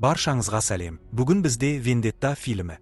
Баршаңызға сәлем! Бүгін бізде «Вендетта» фильмі.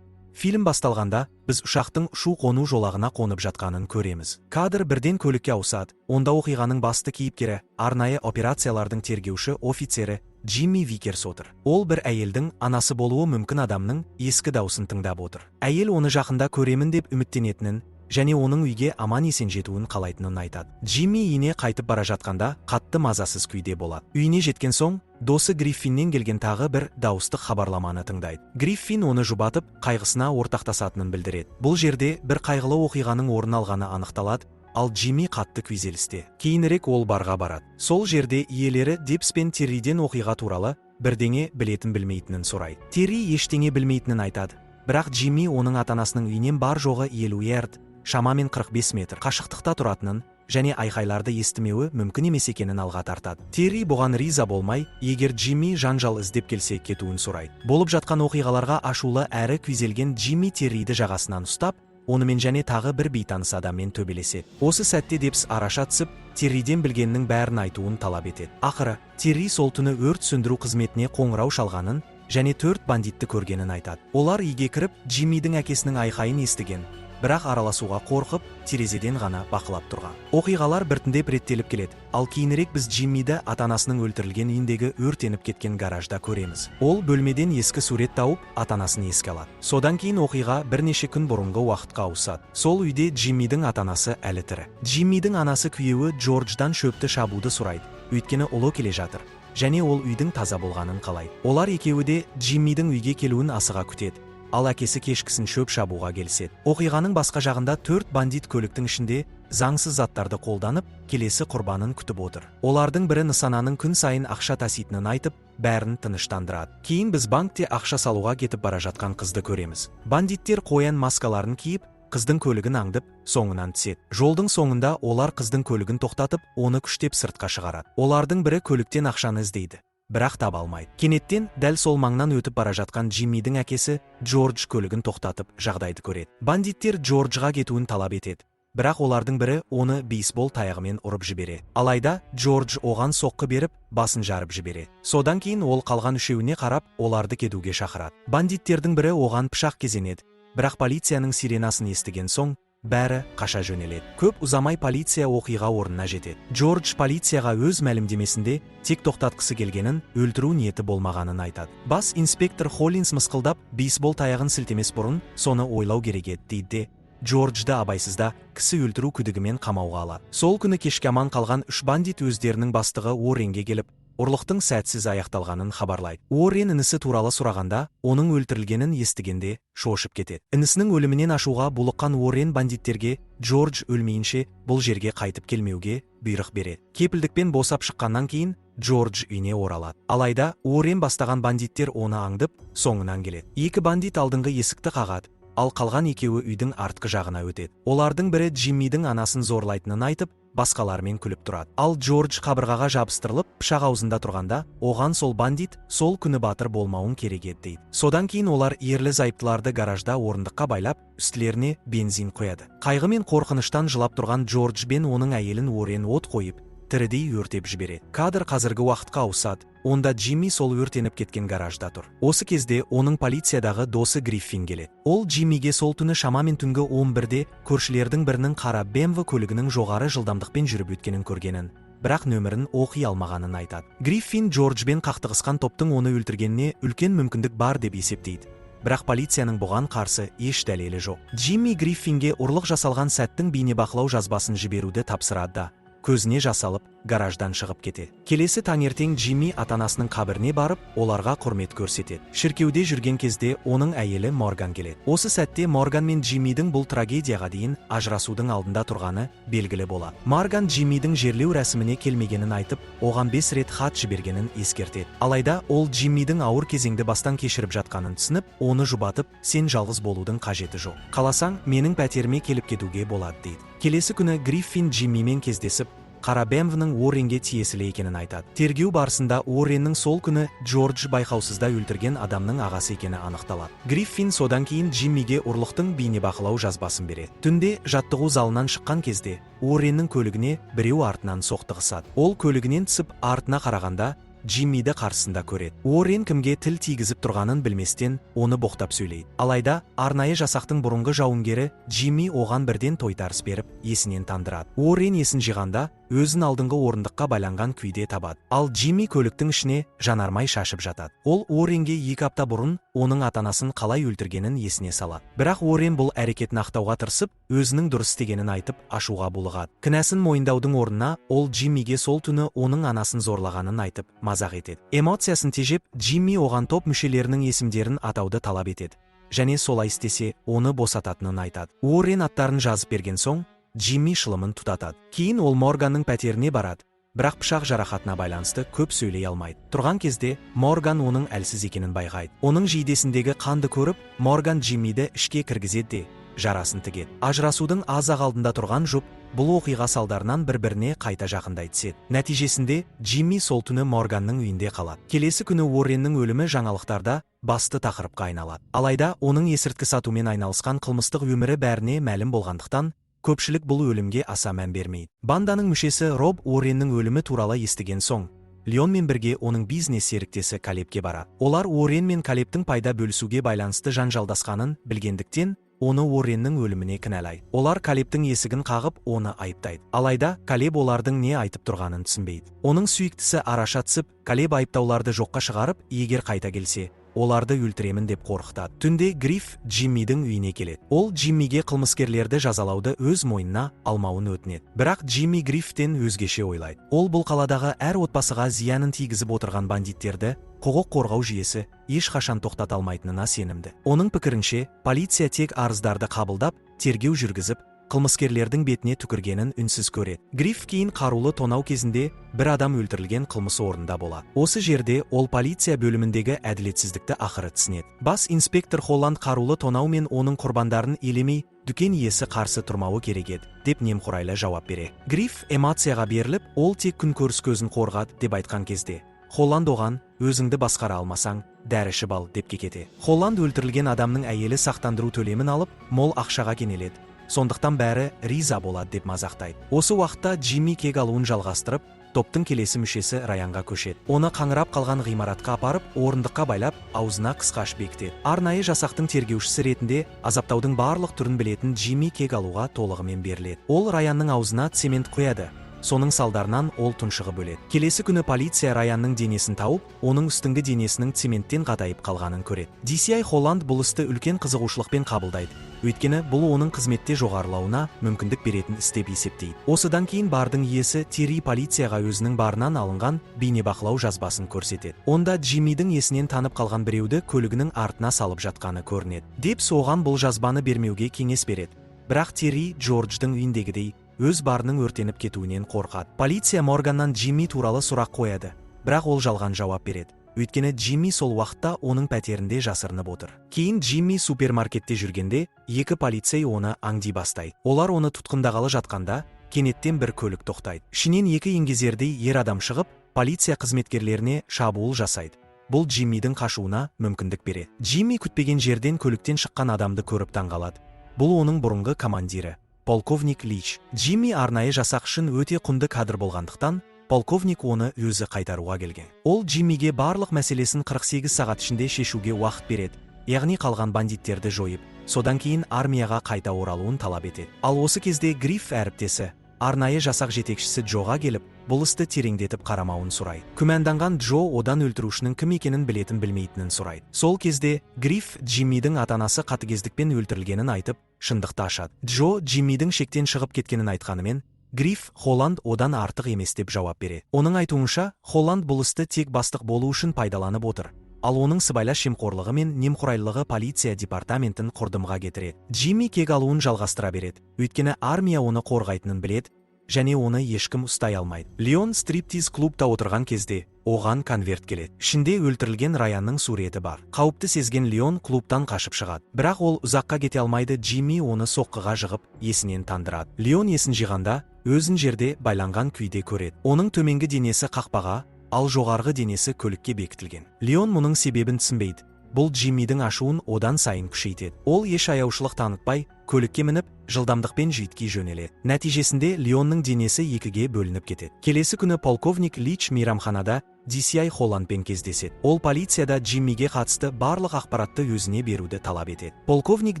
Фильм басталғанда біз ұшақтың ұшу-қону жолағына қонып жатқанын көреміз. Кадр бірден көлікке ауысады. Онда оқиғаның басты кейіпкері, арнайы операциялардың тергеуші офицері Джимми Викерс отыр. Ол бір әйелдің, анасы болуы мүмкін адамның ескі даусын тыңдап отыр. Әйел оны жақында көремін деп үміттенетінін және оның үйге аман есен жетуін қалайтынын айтады. Джимми үйіне қайтып бара жатқанда қатты мазасыз күйде болады. Үйіне жеткен соң досы Гриффиннен келген тағы бір дауыстық хабарламаны тыңдайды. Гриффин оны жұбатып, қайғысына ортақтасатынын білдіреді. Бұл жерде бір қайғылы оқиғаның орын алғаны анықталады, ал Джимми қатты күйзелісте. Кейінірек ол барға барады. Сол жерде иелері Депс пен Терриден оқиға туралы бірдеңе білетін білмейтінін сұрайды. Терри ештеңе білмейтінін айтады, бірақ Джимми оның ата-анасының үйінен бар жоғы 50 ярд, шамамен 45 метр қашықтықта тұратынын және айқайларды естімеуі мүмкін емес екенін алға тартады. Терри бұған риза болмай, егер Джимми жанжал іздеп келсе, кетуін сұрайды. Болып жатқан оқиғаларға ашулы әрі күйзелген Джимми Терриді жағасынан ұстап, онымен және тағы бір бейтаныс адаммен төбелеседі. Осы сәтте Депс араша түсіп, Терриден білгеннің бәрін айтуын талап етеді. Ақыры Терри сол түні өрт сөндіру қызметіне қоңырау шалғанын және төрт бандитті көргенін айтады. Олар үйге кіріп, Джиммидің әкесінің айқайын естіген, бірақ араласуға қорқып, терезеден ғана бақылап тұрған. Оқиғалар біртіндеп реттеліп келеді. Ал кейінірек біз Джиммиді ата-анасының өлтірілген үйіндегі өртеніп кеткен гаражда көреміз. Ол бөлмеден ескі сурет тауып, ата-анасын еске алады. Содан кейін оқиға бірнеше күн бұрынғы уақытқа ауысады. Сол үйде Джиммидің ата-анасы әлі тірі. Джиммидің анасы күйеуі Джордждан шөпті шабуды сұрайды, өйткені ұлы келе жатыр және ол үйдің таза болғанын қалайды. Олар екеуі де Джиммидің үйге келуін асыға күтеді, ал әкесі кешкісін шөп шабуға келіседі. Оқиғаның басқа жағында төрт бандит көліктің ішінде заңсыз заттарды қолданып, келесі құрбанын күтіп отыр. Олардың бірі нысананың күн сайын ақша таситынын айтып, бәрін тыныштандырады. Кейін біз банкте ақша салуға кетіп бара жатқан қызды көреміз. Бандиттер қоян маскаларын киіп, қыздың көлігін аңдып, соңынан түседі. Жолдың соңында олар қыздың көлігін тоқтатып, оны күштеп сыртқа шығарады. Олардың бірі көліктен ақшаны іздейді, бірақ таба алмайды. Кенеттен дәл сол маңнан өтіп бара жатқан Джиммидің әкесі Джордж көлігін тоқтатып, жағдайды көреді. Бандиттер Джорджға кетуін талап етеді, бірақ олардың бірі оны бейсбол таяғымен ұрып жібереді. Алайда Джордж оған соққы беріп, басын жарып жібереді. Содан кейін ол қалған үшеуіне қарап, оларды кетуге шақырады. Бандиттердің бірі оған пышақ кезенеді, бірақ полицияның сиренасын естіген соң бәрі қаша жөнеледі. Көп ұзамай полиция оқиға орнына жетеді. Джордж полицияға өз мәлімдемесінде тек тоқтатқысы келгенін, өлтіру ниеті болмағанын айтады. Бас инспектор Холлинс мысқылдап, бейсбол таяғын сілтемес бұрын соны ойлау керек еді дейді де, Джорджды абайсызда кісі өлтіру күдігімен қамауға алады. Сол күні кешке аман қалған үш бандит өздерінің бастығы Уорренге келіп, ұрлықтың сәтсіз аяқталғанын хабарлайды. Уоррен інісі туралы сұрағанда, оның өлтірілгенін естігенде шошып кетеді. Інісінің өлімінен ашуға булыққан Уоррен бандиттерге Джордж өлмейінше бұл жерге қайтып келмеуге бұйрық береді. Кепілдікпен босап шыққаннан кейін Джордж үйіне оралады. Алайда Уоррен бастаған бандиттер оны аңдып, соңынан келеді. Екі бандит алдыңғы есікті қағады, ал қалған екеуі үйдің артқы жағына өтеді. Олардың бірі Джиммидің анасын зорлайтынын айтып, басқаларымен күліп тұрады. Ал Джордж қабырғаға жабыстырылып, пышақ аузында тұрғанда, оған сол бандит «Сол күні батыр болмауың керек еді» дейді. Содан кейін олар ерлі зайыптыларды гаражда орындыққа байлап, үстілеріне бензин құяды. Қайғы мен қорқыныштан жылап тұрған Джордж бен оның әйелін Уоррен от қойып, тірідей өртеп жібереді. Кадр қазіргі уақытқа ауысады. Онда Джимми сол өртеніп кеткен гаражда тұр. Осы кезде оның полициядағы досы Гриффин келеді. Ол Джиммиге сол түні шамамен түнгі 11-де көршілердің бірінің қара BMW көлігінің жоғары жылдамдықпен жүріп өткенін көргенін, бірақ нөмірін оқи алмағанын айтады. Гриффин Джорджбен қақтығысқан топтың оны өлтіргеніне үлкен мүмкіндік бар деп есептейді, бірақ полицияның бұған қарсы еш дәлелі жоқ. Джимми Гриффинге ұрлық жасалған сәттің бейнебақылау жазбасын жіберуді тапсырады да, көзіне жас алып, гараждан шығып кетеді. Келесі таңертең Джимми ата-анасының қабіріне барып, оларға құрмет көрсетеді. Шіркеуде жүрген кезде оның әйелі Морган келеді. Осы сәтте Морган мен Джиммидің бұл трагедияға дейін ажырасудың алдында тұрғаны белгілі болады. Морган Джиммидің жерлеу рәсіміне келмегенін айтып, оған 5 рет хат жібергенін ескертеді. Алайда ол Джиммидің ауыр кезеңді бастан кешіріп жатқанын түсініп, оны жұбатып, «Сен жалғыз болудың қажеті жоқ. Қаласаң, менің пәтеріме келіп кетуге болады» дейді. Келесі күні Гриффин Джиммимен кездесіп, қара БМВ-ның Уорренге тиесілі екенін айтады. Тергеу барысында Уорреннің сол күні Джордж байқаусызда өлтірген адамның ағасы екені анықталады. Гриффин содан кейін Джиммиге ұрлықтың бейнебақылау жазбасын береді. Түнде жаттығу залынан шыққан кезде Уорреннің көлігіне біреу артынан соқтығысады. Ол көлігінен түсіп, артына қарағанда Джиммиді қарсысында көреді. Уоррен кімге тіл тигізіп тұрғанын білместен, оны боқтап сөйлейді. Алайда арнайы жасақтың бұрынғы жауынгері Джимми оған бірден тойтарыс беріп, есінен тандырады. Уоррен есін жиғанда, өзін алдыңғы орындыққа байланған күйде табады. Ал Джимми көліктің ішіне жанармай шашып жатады. Ол Уорренге 2 апта бұрын оның ата-анасын қалай өлтіргенін есіне салады. Бірақ Уоррен бұл әрекетін ақтауға тырысып, өзінің дұрыс істегенін айтып, ашуға булығады. Кінәсін мойындаудың орнына ол Джиммиге сол түні оның анасын зорлағанын айтып, мазақ етеді. Эмоциясын тежеп, Джимми оған топ мүшелерінің есімдерін атауды талап етеді және солай істесе, оны босататынын айтады. Уоррен аттарын жазып берген соң, Джимми шылымын тұтатады. Кейін ол Морганның пәтеріне барады, бірақ пышақ жарақатына байланысты көп сөйлей алмайды. Тұрған кезде Морган оның әлсіз екенін байқайды. Оның жейдесіндегі қанды көріп, Морган Джиммиді ішке кіргізеді де, жарасын тігеді. Ажырасудың аз-ақ алдында тұрған жұп бұл оқиға салдарынан бір-біріне қайта жақындай түседі. Нәтижесінде Джимми сол түні Морганның үйінде қалады. Келесі күні Уорреннің өлімі жаңалықтарда басты тақырыпқа айналады. Алайда оның есірткі сатумен айналысқан қылмыстық өмірі бәріне мәлім болғандықтан, көпшілік бұл өлімге аса мән бермейді. Банданың мүшесі Роб Уорреннің өлімі туралы естіген соң, Леонмен бірге оның бизнес серіктесі Калебке барады. Олар Уоррен мен Калебтің пайда бөлісуге байланысты жанжалдасқанын білгендіктен, оны Уорреннің өліміне кінәлайды. Олар Калебтің есігін қағып, оны айыптайды. Алайда Калеб олардың не айтып тұрғанын түсінбейді. Оның сүйіктісі араша түсіп, Калеб айыптауларды жоққа шығарып, егер қайта келсе, оларды өлтіремін деп қорқытады. Түнде Гриф Джиммидің үйіне келеді. Ол Джиммиге қылмыскерлерді жазалауды өз мойнына алмауын өтінеді. Бірақ Джимми Грифтен өзгеше ойлайды. Ол бұл қаладағы әр отбасыға зиянын тигізіп отырған бандиттерді құқық қорғау жүйесі ешқашан тоқтата алмайтынына сенімді. Оның пікірінше, полиция тек арыздарды қабылдап, тергеу жүргізіп, қылмыскерлердің бетіне түкіргенін үнсіз көреді. Гриф кейін қарулы тонау кезінде бір адам өлтірілген қылмыс орнында болады. Осы жерде ол полиция бөліміндегі әділетсіздікті ақыры түсінеді. Бас инспектор Холланд қарулы тонау мен оның құрбандарын елемей, дүкен иесі қарсы тұрмауы керек еді, деп немқұрайлы жауап береді. Гриф эмоцияға беріліп, ол тек күнкөріс көзін қорғады деп айтқан кезде, Холланд оған «Өзіңді басқара алмасаң, дәрі ішіп ал» деп кекете. Холланд өлтірілген адамның әйелі сақтандыру төлемін алып, мол ақшаға кенеледі. Сондықтан бәрі риза болады деп мазақтайды. Осы уақытта Джимми кек алуын жалғастырып, топтың келесі мүшесі Раянға көшеді. Оны қаңырап қалған ғимаратқа апарып, орындыққа байлап, аузына қысқаш бекітеді. Арнайы жасақтың тергеушісі ретінде азаптаудың барлық түрін білетін Джимми кек алуға толығымен беріледі. Ол Раянның аузына цемент құяды. Соның салдарынан ол тұншығып өледі. Келесі күні полиция Раянның денесін тауып, оның үстіңгі денесінің цементтен қатайып қалғанын көреді. DCI Холланд бұл істі үлкен қызығушылықпен қабылдайды. Өйткені бұл оның қызметте жоғарылауына мүмкіндік беретін іс деп есептейді. Осыдан кейін бардың иесі Терри полицияға өзінің барынан алынған бейнебақылау жазбасын көрсетеді. Онда Джиммидің есінен танып қалған біреуді көлігінің артына салып жатқаны көрінеді. Деп соған бұл жазбаны бермеуге кеңес береді. Бірақ Терри Джордждың үйіндегідей өз барының өртеніп кетуінен қорқады. Полиция Морганнан Джимми туралы сұрақ қояды, бірақ ол жалған жауап береді. Өйткені Джимми сол уақытта оның пәтерінде жасырынып отыр. Кейін Джимми супермаркетте жүргенде, екі полицей оны аңди бастайды. Олар оны тұтқындағалы жатқанда, кенеттен бір көлік тоқтайды. Ішінен екі еңгезердей ер адам шығып, полиция қызметкерлеріне шабуыл жасайды. Бұл Джиммидің қашуына мүмкіндік береді. Джимми күтпеген жерден көліктен шыққан адамды көріп таңғалады. Бұл оның бұрынғы командирі, полковник Лич. Джимми арнайы жасақ үшін өте құнды кадр болғандықтан, полковник оны өзі қайтаруға келген. Ол Джиммиге барлық мәселесін 48 сағат ішінде шешуге уақыт береді, яғни қалған бандиттерді жойып, содан кейін армияға қайта оралуын талап етеді. Ал осы кезде Гриф әріптесі, арнайы жасақ жетекшісі Джоға келіп, бұл істі тереңдетіп қарамауын сұрайды. Күмәнданған Джо одан өлтірушінің кім екенін білетін білмейтінін сұрайды. Сол кезде Гриф Джиммидің ата-анасы қатыгездікпен өлтірілгенін айтып, шындықты ашады. Джо Джиммидің шектен шығып кеткенін айтқанымен, Гриф Холланд одан артық емес деп жауап береді. Оның айтуынша, Холланд бұл істі тек бастық болу үшін пайдаланып отыр. Ал оның сыбайлас жемқорлығы мен немқұрайлығы полиция департаментін құрдымға кетіреді. Джимми кек алуын жалғастыра береді. Өйткені армия оны қорғайтынын біледі және оны ешкім ұстай алмайды. Леон стриптиз клубта отырған кезде оған конверт келеді. Ішінде өлтірілген Раянның суреті бар. Қауіпті сезген Леон клубтан қашып шығады. Бірақ ол ұзаққа кете алмайды, Джимми оны соққыға жығып, есінен тандырады. Леон есін жиғанда, өзін жерде байланған күйде көреді. Оның төменгі денесі қақпаға, ал жоғарғы денесі көлікке бекітілген. Леон мұның себебін түсінбейді. Бұл Джиммидің ашуын одан сайын күшейтеді. Ол еш аяушылық танытпай, көлікке мініп, жылдамдықпен жүйткей жөнеледі. Нәтижесінде Леонның денесі екіге бөлініп кетеді. Келесі күні полковник Лич мейрамханада DCI Холландпен кездеседі. Ол полицияда Джиммиге қатысты барлық ақпаратты өзіне беруді талап етеді. Полковник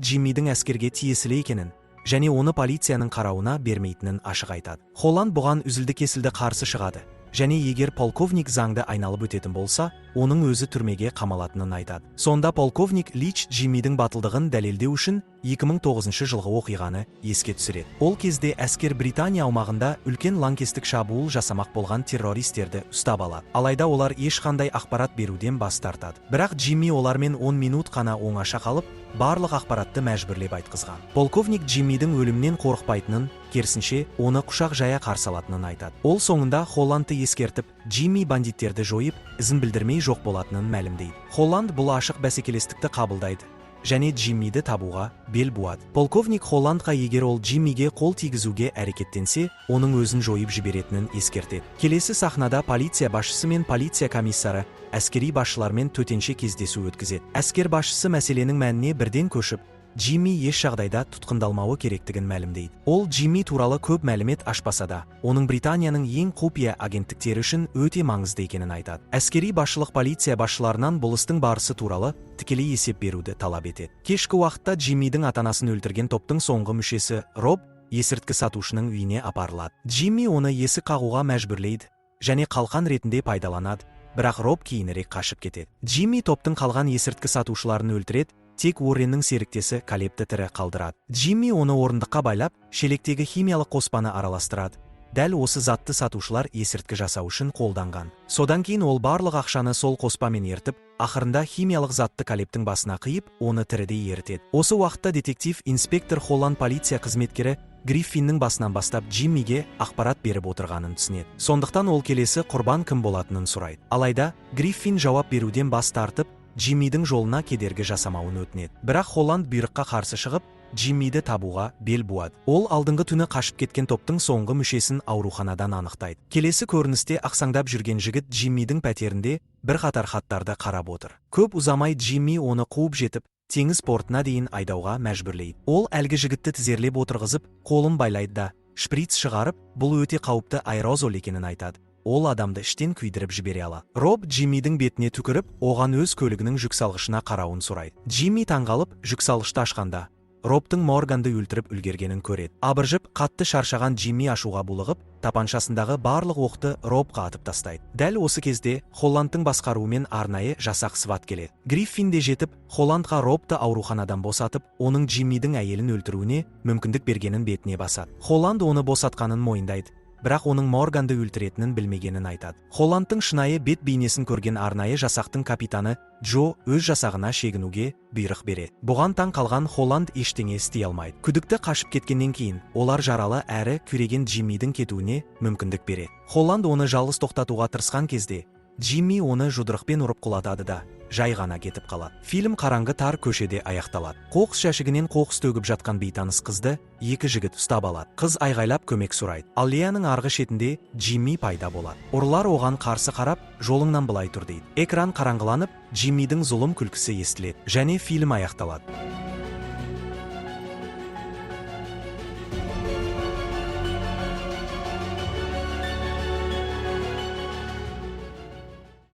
Джиммидің әскерге тиесілі екенін және оны полицияның қарауына бермейтінін ашық айтады. Холланд бұған үзілді-кесілді қарсы шығады және егер полковник заңды айналып өтетін болса, оның өзі түрмеге қамалатынын айтады. Сонда полковник Лич Джиммидің батылдығын дәлелдеу үшін 2009 жылғы оқиғаны еске түсіреді. Ол кезде әскер Британия аумағында үлкен лаңкестік шабуыл жасамақ болған террористерді ұстап алады. Алайда олар ешқандай ақпарат беруден бас тартады. Бірақ Джимми олармен 10 минут қана оңаша қалып, барлық ақпаратты мәжбүрлеп айтқызған. Полковник Джиммидің өлімнен қорықпайтынын, керісінше, оны құшақ жая қарсы алатынын айтады. Ол соңында Холландты ескертіп, Джимми бандиттерді жойып, ізін білдірмей жоқ болатынын мәлімдейді. Холланд бұл ашық бәсекелестікті қабылдайды және Джиммиді табуға бел буады. Полковник Холландқа егер ол Джиммиге қол тигізуге әрекеттенсе, оның өзін жойып жіберетінін ескертеді. Келесі сахнада полиция басшысы мен полиция комиссары әскери басшылармен төтенше кездесу өткізеді. Әскер басшысы мәселенің мәніне бірден көшіп, Джимми еш жағдайда тұтқындалмауы керектігін мәлімдейді. Ол Джимми туралы көп мәлімет ашпаса да, оның Британияның ең құпия агенттіктері үшін өте маңызды екенін айтады. Әскери басшылық полиция басшыларынан бұл істің барысы туралы тікелей есеп беруді талап етеді. Кешкі уақытта Джиммидің ата-анасын өлтірген топтың соңғы мүшесі Роб есірткі сатушының үйіне апарылады. Джимми оны есік қағуға мәжбүрлейді және қалқан ретінде пайдаланады, бірақ Роб кейінірек қашып кетеді. Джимми топтың қалған есірткі сатушыларын өлтіреді, тек Уорреннің серіктесі Калебті тірі қалдырады. Джимми оны орындыққа байлап, шелектегі химиялық қоспаны араластырады. Дәл осы затты сатушылар есірткі жасау үшін қолданған. Содан кейін ол барлық ақшаны сол қоспамен ертіп, ақырында химиялық затты Калебтің басына қиып, оны тірідей ерітеді. Осы уақытта детектив инспектор Холланд полиция қызметкері Гриффиннің басынан бастап Джиммиге ақпарат беріп отырғанын түсінеді. Сондықтан ол келесі құрбан кім болатынын сұрайды. Алайда Гриффин жауап беруден бас тартып, Джиммидің жолына кедергі жасамауын өтінеді. Бірақ Холланд бұйрыққа қарсы шығып, Джиммиді табуға бел буады. Ол алдыңғы түні қашып кеткен топтың соңғы мүшесін ауруханадан анықтайды. Келесі көріністе ақсаңдап жүрген жігіт Джиммидің пәтерінде бірқатар хаттарды қарап отыр. Көп ұзамай Джимми оны қуып жетіп, теңіз портына дейін айдауға мәжбүрлейді. Ол әлгі жігітті тізерлеп отырғызып, қолын байлайды да, шприц шығарып, бұл өте қауіпті аэрозоль екенін айтады. Ол адамды іштен күйдіріп жібере алады. Роб Джиммидің бетіне түкіріп, оған өз көлігінің жүксалғышына қарауын сұрайды. Джимми таңғалып, жүксалғышты ашқанда, Робтың Морганды өлтіріп үлгергенін көреді. Абыржып, қатты шаршаған Джимми ашуға булығып, тапаншасындағы барлық оқты Робқа атып тастайды. Дәл осы кезде Холландтың басқаруымен арнайы жасақ СВАТ келеді. Гриффин де жетіп, Холландқа Робты ауруханадан босатып, оның Джиммидің әйелін өлтіруіне мүмкіндік бергенін бетіне басады. Холланд оны босатқанын мойындайды, бірақ оның Морганды өлтіретінін білмегенін айтады. Холландтың шынайы бет бейнесін көрген арнайы жасақтың капитаны Джо өз жасағына шегінуге бұйрық береді. Бұған таң қалған Холланд ештеңе істей алмайды. Күдікті қашып кеткеннен кейін олар жаралы әрі күйреген Джиммидің кетуіне мүмкіндік береді. Холланд оны жалғыз тоқтатуға тырысқан кезде, Джимми оны жұдырықпен ұрып құлатады да, жай ғана кетіп қалады. Фильм қараңғы тар көшеде аяқталады. Қоқыс жәшігінен қоқыс төгіп жатқан бейтаныс қызды екі жігіт ұстап алады. Қыз айғайлап көмек сұрайды. Аллеяның арғы шетінде Джимми пайда болады. Ұрылар оған қарсы қарап, жолыңнан былай тұр дейді. Экран қараңғыланып, Джиммидің зұлым күлкісі естіледі және фильм аяқталады.